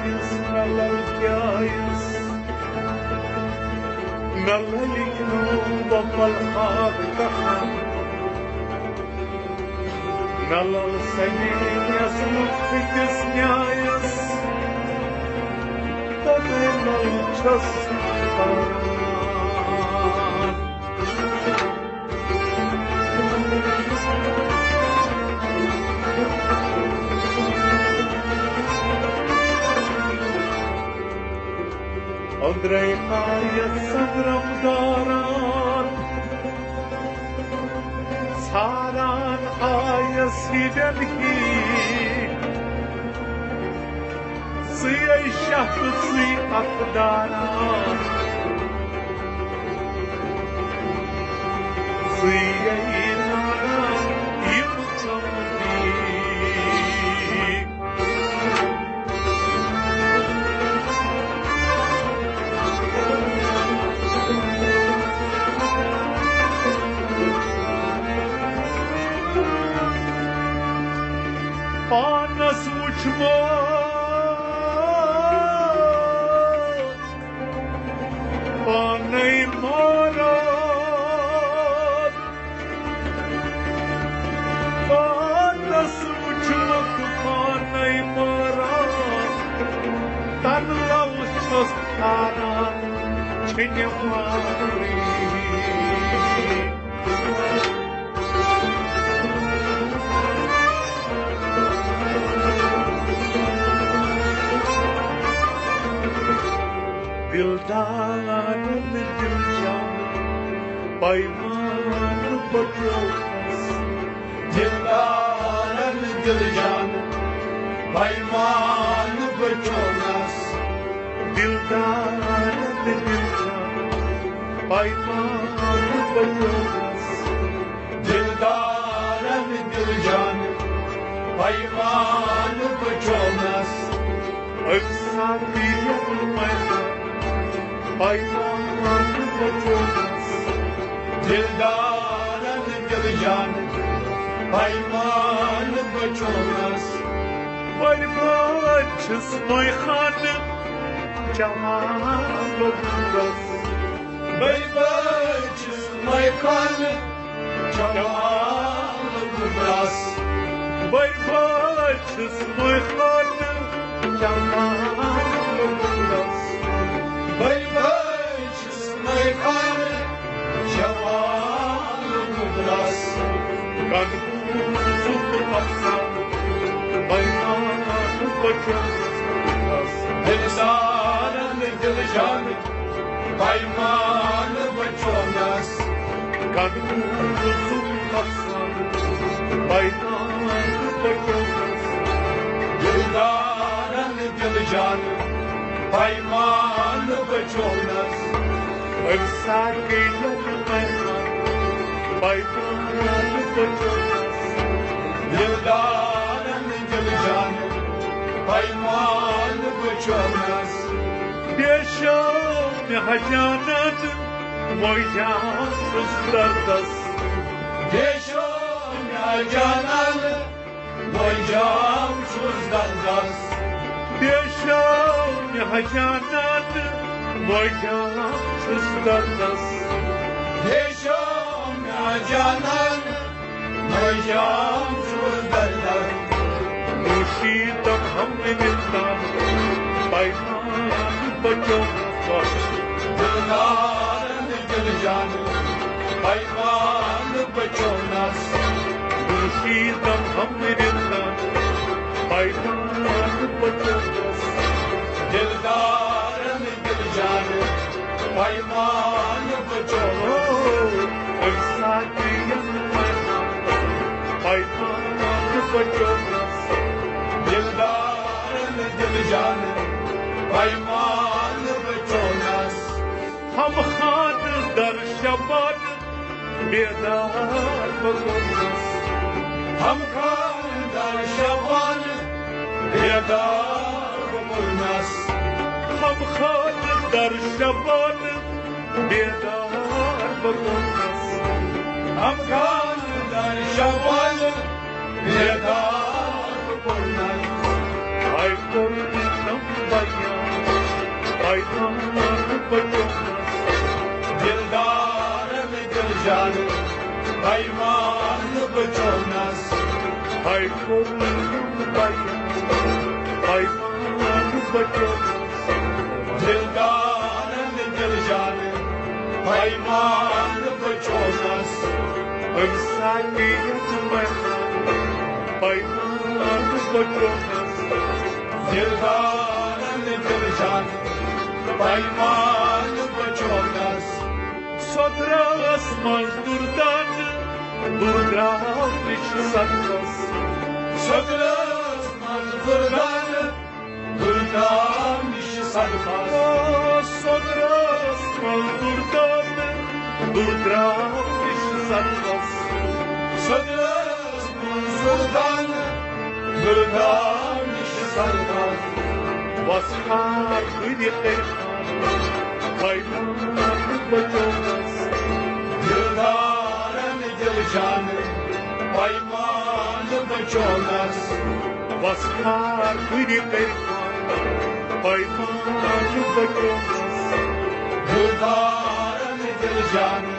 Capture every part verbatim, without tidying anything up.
نہ للکیایس، نہ للکیو بمل ہاک کہن، نہ لل سنیس مُفت کس نیایس، تبے لل چھس کران۔ أنٛدرَے آیَس سنگرم داران، ژھاران آیَس ہِوٮ۪ن ہی۔ ژٕے شاہ تہٕ ژٕے اَتھ داران، ژٕے ناران یِم ژَمدی۔ پانس وُچھمو پانے ماران، پانس وُچھمُت پانے ماران، تنہٕ لل چھس ژھاران چھنہِ وارٕے۔ دلدارن دلجان پیمان بچوس، دلدارن دلجان پیمان بچوس، دلدارن دلجان پیمان بچوس۔ دلدارن دلجان پیمان بچوس، أمۍ ساتہٕ ییٚلہِ پیمان، پیمان بچوس۔ دلدارن دلجان پیمان بچوس، وۄنۍ بہٕ چھُس مٔہۍ خانہٕ جوان لوٚگمُت۔ وۄنۍ بہٕ چھُس مٔہۍ خانہٕ جوان لوٚگمُت۔ وۄنۍ بہٕ چھُس مٔہۍ خانہٕ جوان لوٚگمُت۔ وۄنۍ بہٕ چھُس مٔہۍ خانہٕ جوان لوٚگمُت۔ کن زُک اَفسانہٕ پیمان بچوس۔ دلدارن دلجان پیمان بچوس۔ کن زُک اَفسانہٕ پیمان بچوس۔ دلدارن دلجان پیمان بچوس۔ أمۍ ساتہٕ گٔے لَل پیمان، پیمان بچوس۔ دلدارن دلجان پیمان بچوس۔ بے شام ہجانت موجام چھُس دردس۔ بے شام ہجانت موجام چھُس دردس۔ بے شام ہجانت موجام چھُس دردس۔ بے شام ہجانت موجام چھُس دردس۔ نوشی دم ہم رندان پیمان بچوس۔ دلدارن دلجان پیمان بچوس۔ نوشی دم ہم رندان پیمان بچوس۔ دلدارن دلجان پیمان بچوس۔ أمۍ ساتہٕ ییٚلہِ پیمان، پیمان بچوس۔ دلدارن دلجان پیمان بچوس۔ ہم خانہٕ در شبان بیدار بہٕ گوٚمُت۔ ہم خانہٕ در شبان بیدار بہٕ گوٚمُت۔ ہم خانہٕ در شبان بیدار بہٕ گوٚمُت۔ ہم خانہٕ در شبان بیدار بہٕ گوٚمُت۔ آے کوٚر نہٕ تم کوٚر بیان، پیمان بچومس۔ دلدارن دلجانن پیمان بچومس۔ أمۍ ساقی یتھ مہمان پیمان بچومس۔ دلدارن دلجانن پیمان بچومس۔ سۄدرس منٛز دُردانہٕ، دُردراو نِش صدفس۔ سۄدرس منٛز دُردانہٕ، دُردراو نِش صدفس۔ سۄدرس منٛز دُردانہٕ، دُردراو نِش صدفس۔ سۄدرس منٛز دُردانہٕ، دُردراو نِش صدفس۔ وسخار کٔرِتھ پیمان بچومس۔ دلدارن دلجانن پیمان بچومس۔ وسخار کٔرِتھ پیمان بچومس۔ دلدارن دلجانن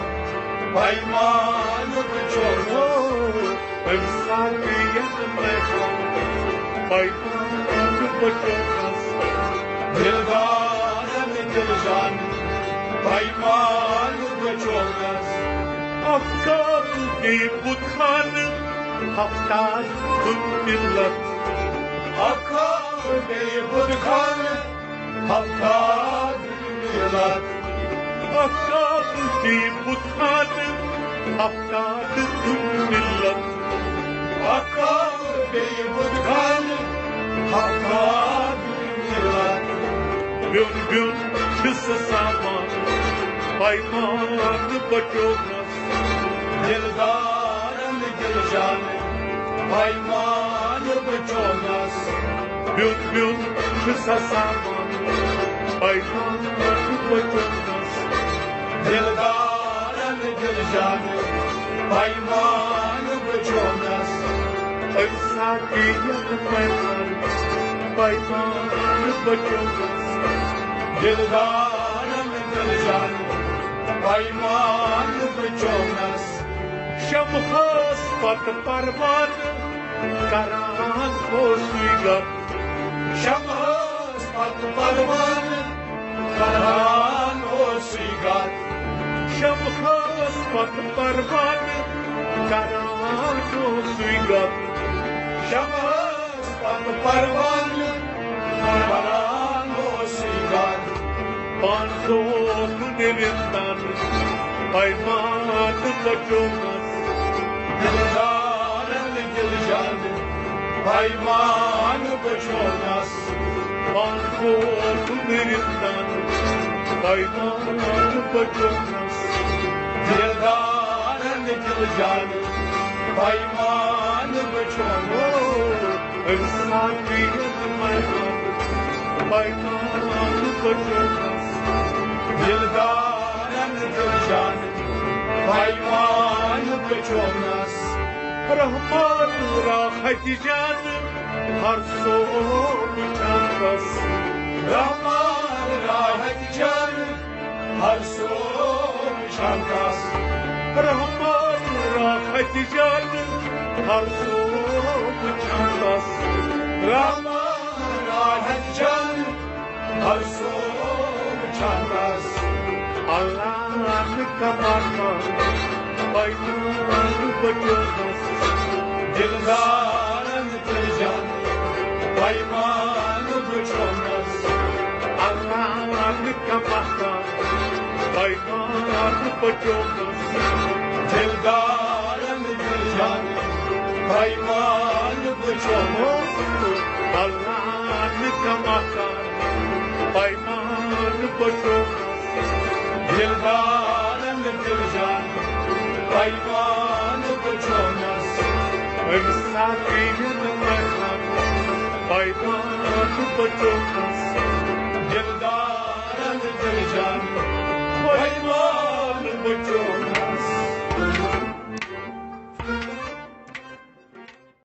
پیمان بچومس۔ أمۍ ساقی یتھ مہمان پیمان بچومس۔ دلدارن دلجانن پیمان بچومس۔ اکھ کاک بیٚیہِ بُت خانہٕ، ہفتاد دُنۍ مِلت۔ اکھ کاک بیٚیہِ بُت خانہٕ، ہفتاد دُنۍ مِلت۔ اکھ کاک بیٚیہِ بُت خانہٕ، ہفتاد دُنۍ مِلت۔ اکھ کاک بیٚیہِ بُت خانہٕ، ہفتاد دُنۍ مِلت۔ بیوٚن بیوٚن چھُ سُہ سامان، پیمان بچومس۔ دلدارن دلجانن پیمان بچومس۔ بیوٚن بیوٚن چھُ سُہ سامان، پیمان بچومس۔ دلدارن دلجانن پیمان بچومس۔ أمۍ ساقی یتھ مہمان پیمان بچومس۔ دلدارن دلجانن پیمان بچومس۔ شمہس پتہٕ پروانہٕ کران اوسُے گپ۔ شمہس پتہٕ پروانہٕ کران اوسُے گپ۔ شمہس پتہٕ پروانہٕ کران اوسُے گپ۔ شمہس پتہٕ پروانہٕ کران اوسُے گپ۔ پانہٕ زوکھ نہٕ رِندن پیمان بچومس۔ دلدارن دلجانن پیمان بچومس۔ پانہٕ زوکھ نہٕ رِندن پیمان بچومس۔ دلدارن دلجانن پیمان بچومس۔ أمۍ ساقی یتھ مہمان پیمان بچومس۔ دلدارن دلجانن پیمان بچومس۔ رحمان راحت جان ہر صوب چھانس۔ رحمان راحت جان ہر صوب چھانس۔ رحمان راحت جان ہر صوب چھانس۔ رحمان راحت جان ہر صوب چھانس۔ اللہ نہٕ کماکان پیمان بچومس۔ دلدارن دلجانن پیمان بچومس۔ اللہ نہٕ کماکان پیمان بچومس۔ دلدارن دلجانن پیمان بچومس۔ اللہ نہٕ کماکان پیمان بچومس۔ دلدارن دلجانن پیمان بچومس۔ أمۍ ساقی یتھ مہمان پیمان بچومس۔ دلدارن دلجانن پیمان بچومس۔